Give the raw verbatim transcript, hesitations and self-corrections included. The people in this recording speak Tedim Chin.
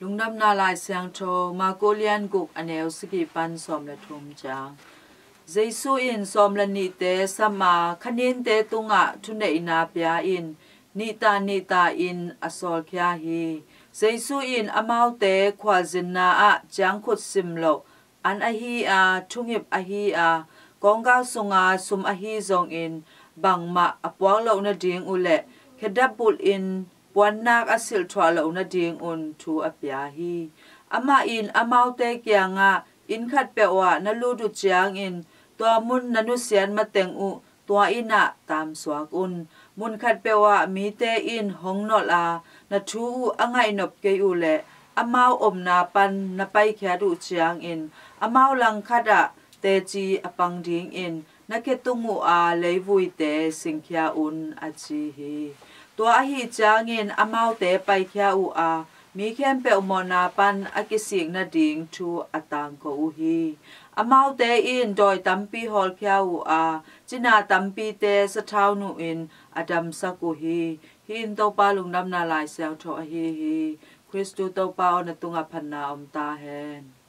Lungdamna Lai Siangtho, Marku lian guk, a neu sagih pan sawm le thum ciang. Jesu in sawm le nihte sam a, khaninte tungah thuneihna pia in, nihta nihta in a sawlkhia hi. Jesu in amaute khualzinna ah ciangkhut sim loh, an ahi a, thungip ahi a, kawngkal sunga sum ahi zongin, bangmah a puak loh nading uh le khedap bulhin puannak a silhthuah loh nadingun thu a pia hi. Amah in amaute kiangah, inn khatpeuh ah na lut uh ciangin, tua mun na nusiat mateng uh tua inn ah taamsuak un. Mun khatpeuh ah mite in hong nolh a, na thu uh a ngaihnop kei uh leh, amau omna pan na paikhiat uh ciangin, amau langkhat ah teci a pang dingin na khetung uh a, leivuite singkhia un, a ci hi. Tua ahi ciangin amaute paikhia uh a, mi khempeuh mawhna pan a kisik nading thu a tangko uh hi. Amaute in dawi tampi hawlkhia uh a, cina tampite sathau nuhin a damsak uh hi. Hih in Topa Lungdamna Lai Siangtho ahi hi. Khristu Topa aw, na tungah phatna om ta hen.